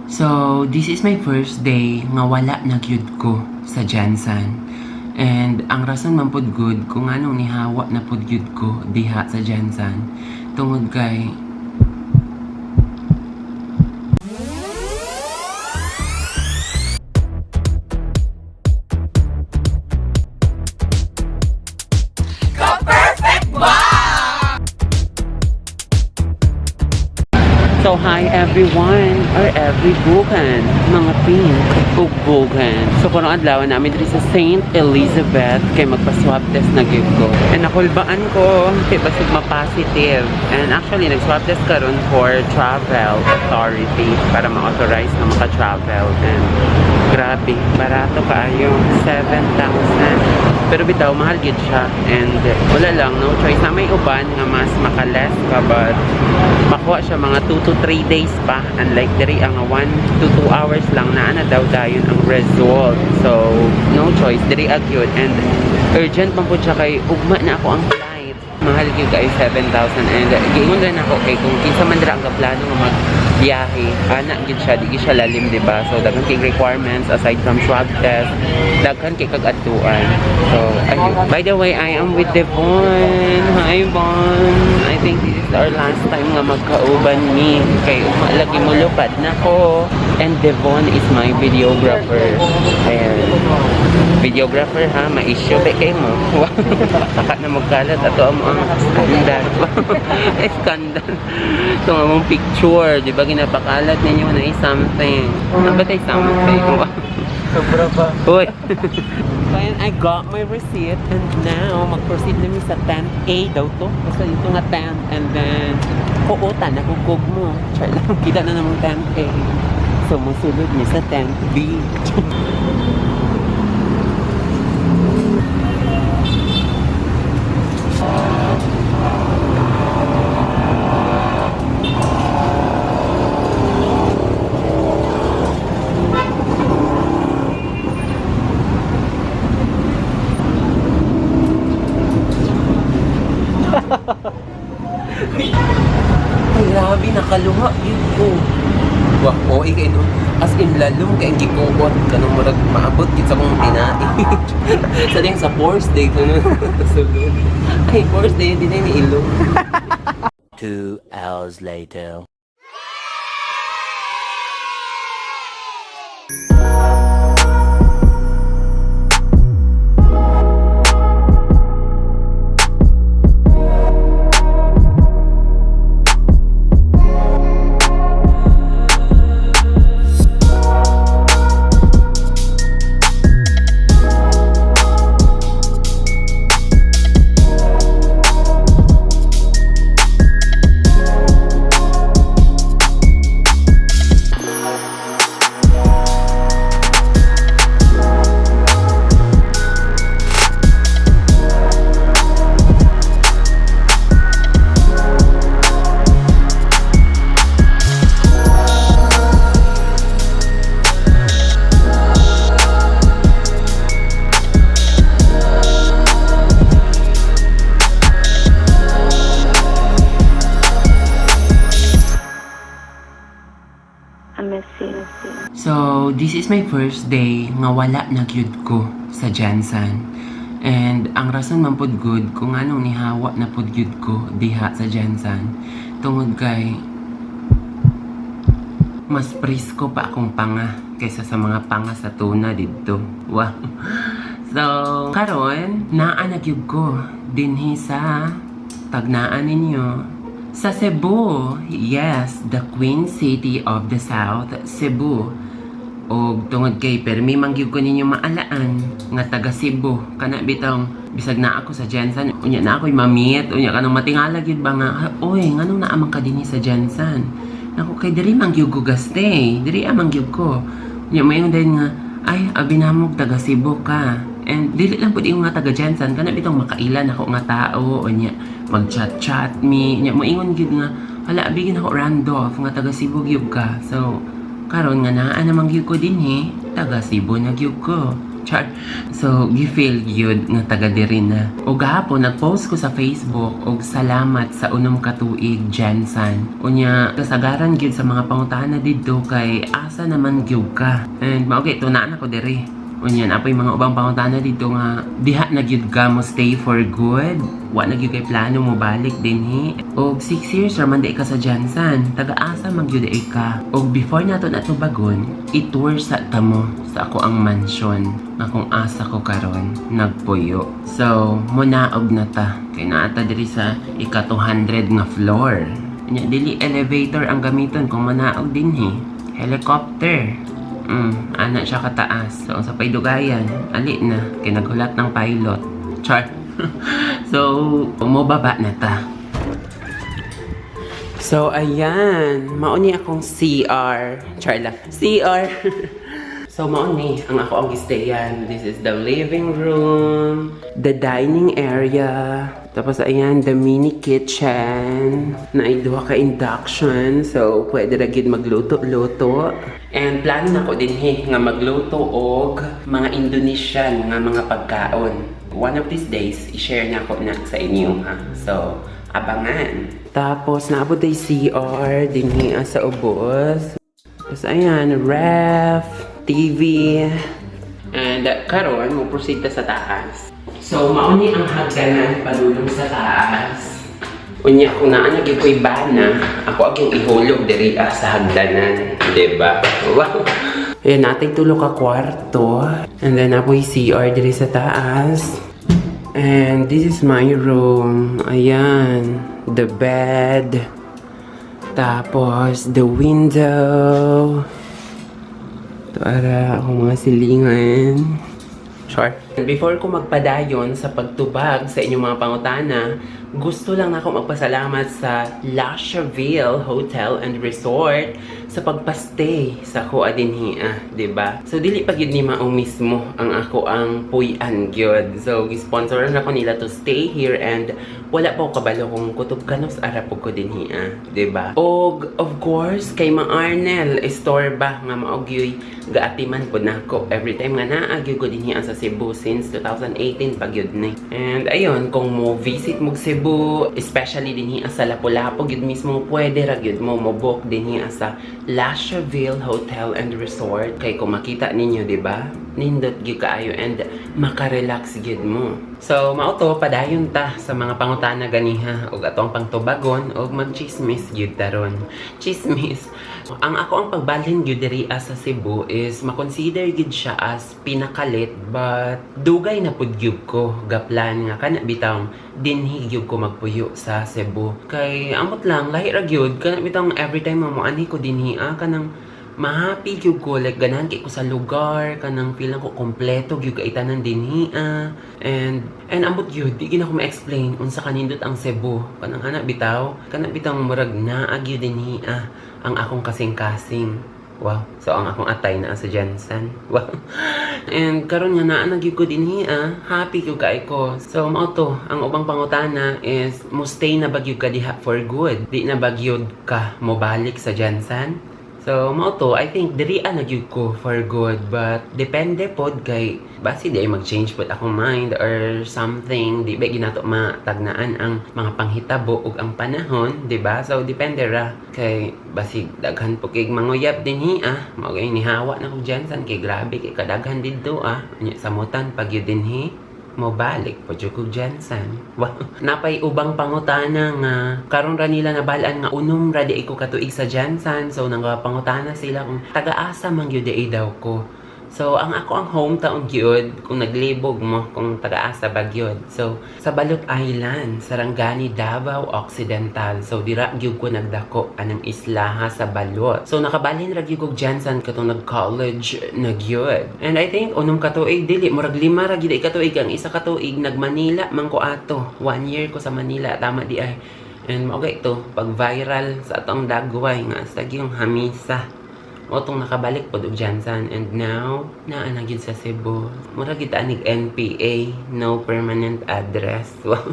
So, this is my first day nga wala na gyud ko sa GenSan. And ang rason man pud gud kung anong nihawa na pud gyud ko diha sa GenSan tungod kay So hi everyone or every bukan, mga pink ug bukan. So karong adlaw namin diri sa St. Elizabeth kay magpa-swab test na gyud ko. And nakulbaan ko kay basig ma-positive. And actually nag-swab test karon for travel authority para ma-authorize na maka-travel. And grabe, barato kaayo, 7,000. Pero bitaw mahal gyud siya and wala lang, no choice na may uban nga mas makaless ka, but makuha siya mga 2 to 3 days pa, unlike diri ang 1 to 2 hours lang naa na daw dayon ang result. So no choice, diri agyud, and urgent man pud siya kay ugma na ako ang flight. Mahal gyud kay 7,000, and giingon rin ako kay kung kinsa man dira ang gaplano nga mag biyahe, ana gyud siya, di gyud siya lalim, di ba? So daghan kay requirements aside from swab test, daghan kay kag adtuan. So ayun, by the way, I am with Devon. Hi, Bon. I think this is our last time nga magkauban mi kay ugma lagi mo lupad na ko. And Devon is my videographer. Ayan, videographer ha, ma-issue ba kay mo? Saka na magkalat ato amo ang scandal. Scandal. Ito nga mong picture, di ba ginapakalat ninyo na is something. Ano ba tayo something? Sobra ba? Uy. So ayan, I got my receipt and now mag-proceed na mi sa tent A daw to. Basta dito nga tent and then kuutan na kukog mo. Char lang. Kita na namang tent A. So musulod mi sa tent B. Ay, grabe, nakaluha yun ko. Wah, okay kayo no? As in, lalong kay gikuot. Kanong murag maabot gid sa akong tinai. Sa ding sa fourth day ko no. Sulod. Ay, fourth day, hindi na iniilong. 2 hours later. I miss you. So, this is my first day nga wala na gyud ko sa GenSan. And ang rason man pud gud kung anong nihawa na pud gyud ko diha sa GenSan tungod kay mas presko pa akong panga kaysa sa mga panga sa tuna didto. Wow. So, karon naa na gyud ko dinhi sa tagnaan ninyo sa Cebu. Yes, the Queen City of the South, Cebu. Og tungod kay permi man gyud ko ninyo maalaan nga taga Cebu kana bitong bisag na ako sa GenSan, unya na ako'y mamit, unya kanang matingala gyud ba nga, "Ah, oy, nganong naa man ka dinhi sa GenSan?" Nako, kay diri man gyud ko gastay, diri amang gyud ko. Unya mayon din nga, "Ay, abi namog taga Cebu ka." And dili lang pud ingon nga taga GenSan, kana bitong makailan ako nga tao, unya mag-chat-chat mi, unya moingon gyud nga, "Hala, abi gyud ako Randolph nga taga Cebu gyud ka." So karon nga naa naman gyud ko dinhi, taga Cebu na gyud ko. Char. So, gi-feel gyud nga taga diri na. O gahapon, nag-post ko sa Facebook og salamat sa 6 ka tuig, GenSan. Unya, kasagaran gyud sa mga pangutana didto kay asa naman gyud ka. And mao kay tunaan ako diri. Unya, naa poy mga ubang pangutana didto nga diha na gyud ka mo stay for good. Wa na gyud kay plano mo balik dinhi. Og 6 years ra man di ka sa GenSan. Taga-asa man gyud ay ka. Og before nato na tubagon, i-tour sa tamo sa akoang mansion nga kung asa ko karon nagpuyo. So, munaog na ta. Kay naa ta diri sa ika 200 nga floor. Unya, dili elevator ang gamiton kung manaog dinhi. Helicopter. Ana siya kataas. So, sa paydugayan, ali na. Kay naghulat ng pilot. Char. So, mobaba na ta. So, ayan. Mao ni akong CR. Char lang. CR. So, mao ni ang akoang gistayan. This is the living room, the dining area, tapos ayan, the mini kitchen, naay duha ka induction. So, pwede ra gyud magluto-luto. And plano nako dinhi nga magluto og mga Indonesian nga mga pagkaon. One of these days, i-share nako na sa inyo ha. So, abangan. Tapos, naa pod tay CR dinhi sa ubos. Tapos ayan, ref, TV. And karon mo proceed ta sa taas. So, mao ni ang hagdanan padulong sa taas. Unya, kung naa na gyud ko'y bana, ako agyong ihulog diri sa hagdanan, di ba? Wow. Ayan, naa tay tulo ka kwarto. And then, naa poy CR diri sa taas. And this is my room. Ayan, the bed. Tapos, the window. Ito ara, akong mga silingan. Char. Before ko magpadayon sa pagtubag sa inyong mga pangutana, gusto lang ako magpasalamat sa Lashaville Hotel and Resort sa pagpastay sa akoa dinhi, 'di ba? So dili pa gyud ni mao mismo ang akoang puy-an gyud. So gi-sponsor na ko nila to stay here and wala pa ko kabalo kung kutob kanus ara pud ko dinhi, 'di ba? Og of course kay Ma Arnel Estorba nga mao gyuy gaatiman pod nako every time nga naa gyud ko dinhi sa Cebu since 2018 pa gyud ni. And ayun, kung mo visit mo Cebu, especially dinhi sa Lapu-Lapu gyud mismo, pwede ra gyud mo mo book dinhi sa Lashaville Hotel and Resort kay kung makita ninyo, di ba? Nindot gyud kaayo and makarelax gyud mo. So, mao to, padayon ta sa mga pangutana ganiha ug atong pangtubagon ug magchismis gyud taron. Chismis. Ang akoang pagbalhin gyud diri sa Cebu is makonsider gyud siya as pinakalit, but dugay na pud gyud ko gaplan nga kana bitawng dinhi gyud ko magpuyo sa Cebu. Kay amot lang, lahi ra gyud kana bitawng every time mo moanhi ko dinhi kanang mahappy gyud ko, like ganahan kay ko sa lugar, kanang feeling ko kompleto gyud kay tanan dinhi. And ambot gyud, di gyud ako ma-explain unsa kanindot ang Cebu, kanang ana bitaw, kana bitaw murag naa gyud dinhi ang akong kasing-kasing. Wow. So, ang akong atay naa sa GenSan. Wow. And karon nga naa na gyud ko dinhi, happy gyud kay ko. So, mao to, ang ubang pangutana is mo stay na ba gyud ka diha for good? Di na ba gyud ka mobalik sa GenSan? So, mao to, I think diri na gyud ko for good, but depende pod kay basi di ay mag-change pod akong mind or something, di ba ginato matagnaan ang mga panghitabo ug ang panahon, di ba? So, depende ra kay basig daghan po kay manguyab dinhi. Mao kay nihawa na ko GenSan kay grabe kay kadaghan didto. Unya samutan pag yun dinhi, mo balik po jud kog GenSan. Wow. Naa pay ubang pangutana nga karon ra nila nabal-an nga 6 ra di ko katuig sa GenSan. So nangapangutana sila kung taga-asa man gyud di daw ko. So ang akoang hometown gyud, kung naglibog mo kung taga-asa ba gyud. So sa Balut Island, Sarangani, Davao Occidental. So dira gyud ko nagdako anang islaha sa Balut. So nakabalhin ra gyud kog GenSan katong nag-college na gyud. And I think 6 ka tuig, dili, murag 5 ra gyud ay katuig, ang isa ka tuig nag Manila man ko ato. One year ko sa Manila, tama di ay. And mao ito pag viral sa atong dagway nga sa yung hamisa. Mao tong nakabalik pod og GenSan and now naa na gyud sa Cebu. Mura gyud anig NPA, no permanent address. Wow.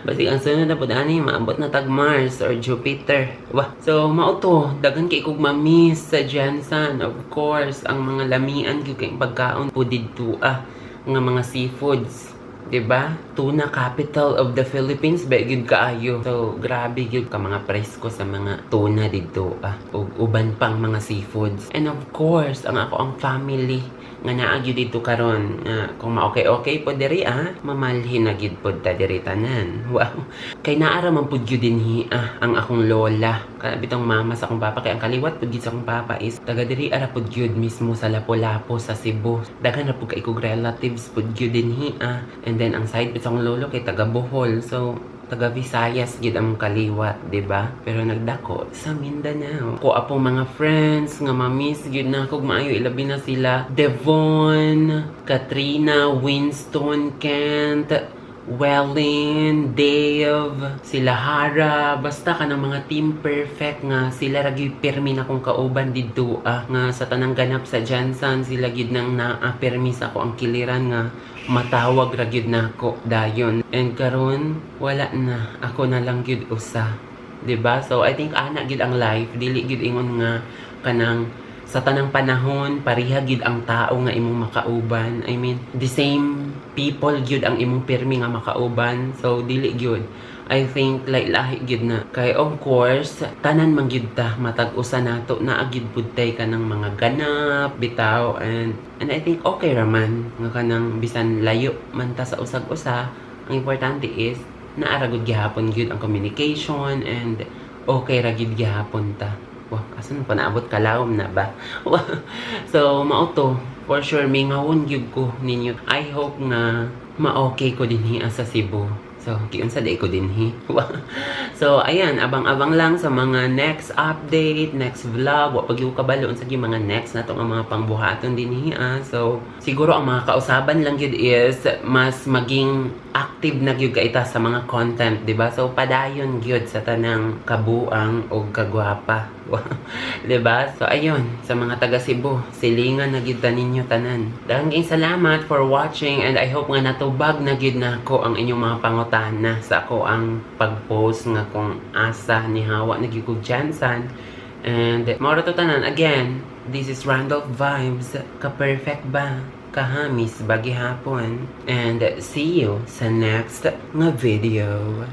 Basig ang sunod na pod ani maabot na tag Mars or Jupiter. Wah. So mao to, daghan kay kog ma-miss sa GenSan. Of course, ang mga lamian gyud kay pagkaon po didto ah nga mga seafoods. 'Di ba? Tuna capital of the Philippines ba gyud kaayo. So grabe gyud ka mga presko sa mga tuna didto ah ug uban pang mga seafoods. And of course, ang ako ang family nga naa gyud didto karon nga kung ma-okay-okay po diri ah, mamalhin na gyud pod ta diri tanan. Wow. Kay naa ra man pud gyud dinhi ah ang akong lola. Kana bitong mama sa akong papa, kay ang kaliwat pud gyud sa akong papa is taga diri ara pud gyud mismo sa Lapu-Lapu sa Cebu. Daghan ra pud kay kog relatives pud gyud dinhi ah. And then ang side pud sa akong lolo kay taga Bohol. So taga Visayas gyud ang kaliwat, di ba? Pero nagdako sa Mindanao. Ko apong mga friends nga ma-miss gyud na kog maayo, ilabi na sila Devon, Katrina, Winston, Kent, Wellin, Dave, sila Hara, basta ka ng mga team perfect nga sila ra gyud pirmi na kong kauban didto ah, nga sa tanang ganap sa GenSan sila gyud nang naa pirmi sa ako ang kiliran nga matawag ra gyud nako dayon. And karon wala na, ako na lang gyud usa. 'Di ba? So I think ana gyud ang life, dili gyud ingon nga kanang sa tanang panahon pareha gyud ang tao nga imong makauban. I mean, the same people gyud ang imong pirmi nga makauban. So dili gyud. I think like lahi gyud na. Kay of course, tanan man gyud ta matag usa nato naa gyud pud tay kanang mga ganap bitaw and I think okay ra man nga kanang bisan layo man ta sa usag-usa, ang importante is naa ra gud gihapon gyud ang communication and okay ra gyud gihapon ta. Wah, asa na pa naabot, kalawom na ba? Wah. So, mao to. For sure, mingawon gyud ko ninyo. I hope nga ma-okay ko dinhi sa Cebu. So, giunsa diay ko dinhi. Wah. So, ayan, abang-abang lang sa mga next update, next vlog. Wa pa gyud ko kabalo unsa gyud mga next nato nga mga pangbuhaton dinhi ah. So, siguro ang mga kausaban lang gyud is mas maging active na gyud kaita sa mga content, di ba? So, padayon gyud sa tanang kabuang o kagwapa. Di ba? So, ayun, sa mga taga Cebu, silingan na gyud ta ninyo tanan. Daghang salamat for watching and I hope nga natubag na gyud nako ang inyong mga pangutana sa ako ang pag-post nga kung asa ni hawa na gyud kog GenSan. And mao ra to tanan. Again, this is Randolph Vibes. Ka-perfect ba? Kahamis ba gihapon? And see you sa next nga video.